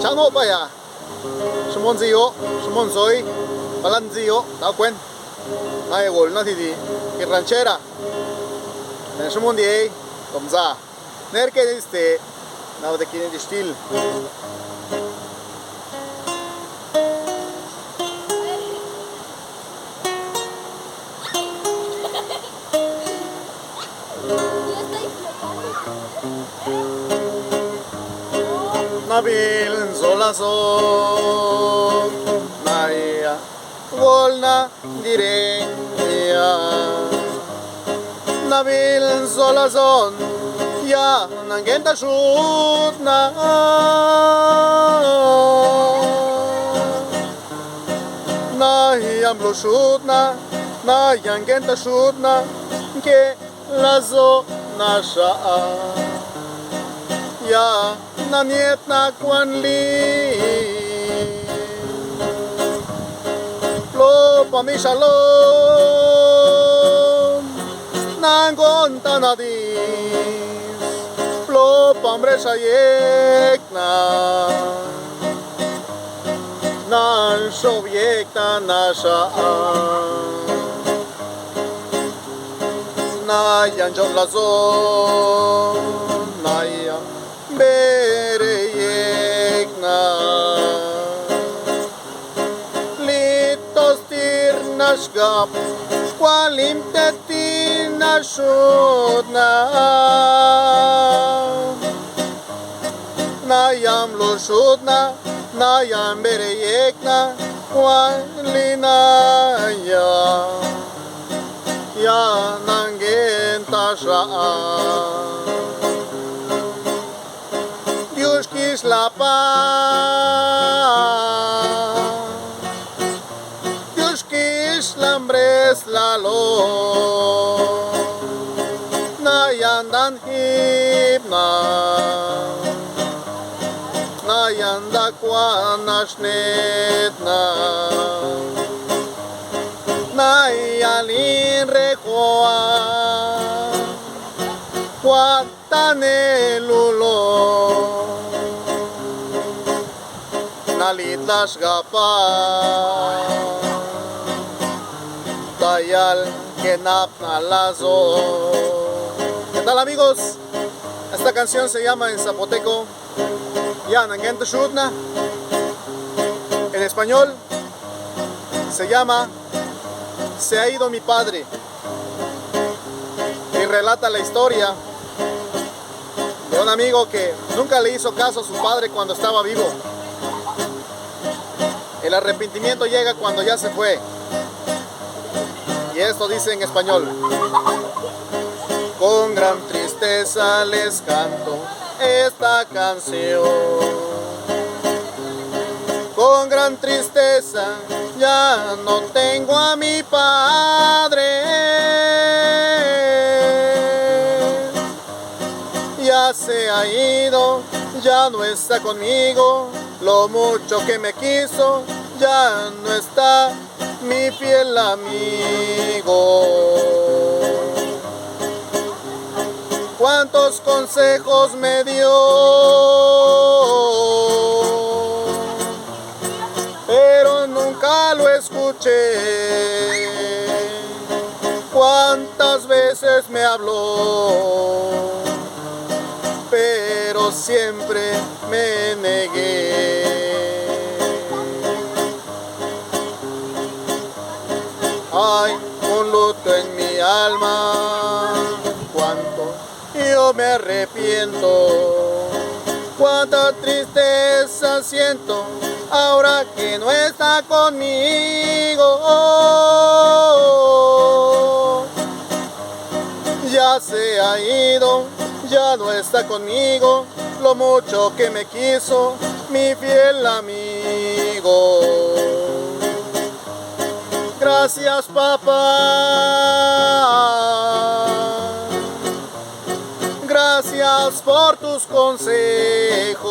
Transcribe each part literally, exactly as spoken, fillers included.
Chanuꞌ pa ya, xmó nziuꞌ, xmó nzoi, pa la nziuꞌ, ta cuen. Nae gol na ti di ranchera. Xmó ndiei, tom za. Nerque este, nau de quien distil. Nabil nzolazo naya golna direña. Nabil nzolazón ya nanguenta xutna. Naya mblu xutna, naya nguenta xutna, ngue lazo naxaa. Ya naniet na cuan lii, lo pa mixalón nangonta nadis, lo pa mbrexayecna nanxhobyecta naxaa. Naya ndxoꞌ lazón, naya mbereyecna. Litos tirnaxgap, cualimte tinaxhutna. Naya mblu xutna, naya mbereyecna, cualinaya ya nanguenta xaa. Diuxquixlá la paz, Diuxquixlá mbres la lo. Naya ndan jibna, naya nda cuana xnetna, naya lin rejua. Cuatanelulo nalidlaxgapa tayal que napna lazo. ¿Qué tal, amigos? Esta canción se llama en zapoteco Ya Nanguenta Xutna. En español se llama Se ha ido mi padre. Y relata la historia de un amigo que nunca le hizo caso a su padre cuando estaba vivo. El arrepentimiento llega cuando ya se fue. Y esto dice en español: Con gran tristeza les canto esta canción. Con gran tristeza ya no tengo a mi padre. Ya se ha ido, ya no está conmigo. Lo mucho que me quiso, ya no está mi fiel amigo. Cuántos consejos me dio, pero nunca lo escuché. Cuántas veces me habló, pero siempre me negué. Hay un luto en mi alma, cuánto yo me arrepiento. Cuánta tristeza siento ahora que no está conmigo. Ya se ha ido, ya no está conmigo. Lo mucho que me quiso mi fiel amigo. Gracias, papá. Gracias por tus consejos.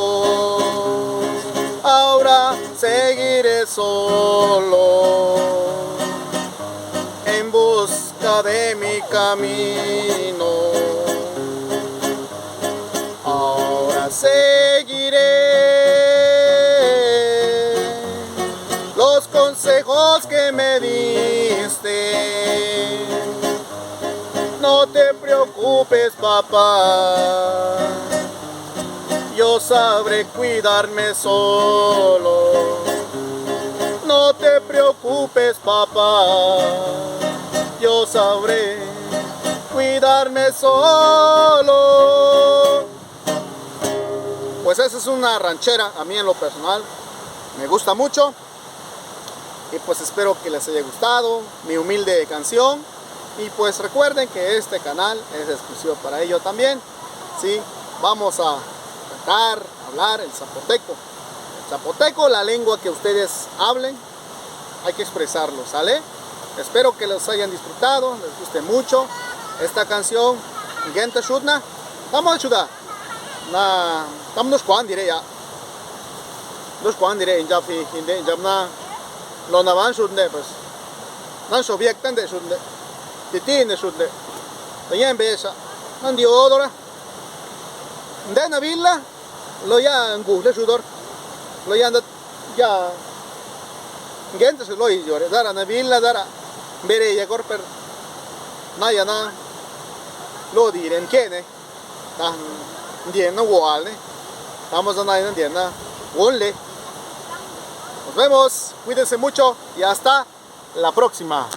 Ahora seguiré solo en busca de mi camino. Ahora seguiré Papá, yo sabré cuidarme solo. No te preocupes, papá, yo sabré cuidarme solo. Pues esa es una ranchera, a mí en lo personal me gusta mucho. Y pues espero que les haya gustado mi humilde canción. Y pues recuerden que este canal es exclusivo para ello también. Sí, vamos a cantar, hablar el zapoteco. El zapoteco, la lengua que ustedes hablen, hay que expresarlo, ¿sale? Espero que los hayan disfrutado, les guste mucho esta canción. Gente chutna, vamos a ayudar. Na, tam nduxcuaa ndiꞌ re ya. Nduxcuaa ndiꞌ re, ndxafi, ndxafi nde, ndxafi na, lo nabán xut nde, pues. Nan xho biecta nde xut nde. Titi nde xut nde. Dañee mbexa. Nan diodora. Nde nabila. Lo ya ngujle xudor. Lo ya nda, ya. Ngenta xut lo idiore. Dara nabila, dara. Mbere ya gor per. Naya na. Lo dire nquene. Ndiena gual ne. Vamos a nada, ndiena gol le. Nos vemos, cuídense mucho y hasta la próxima.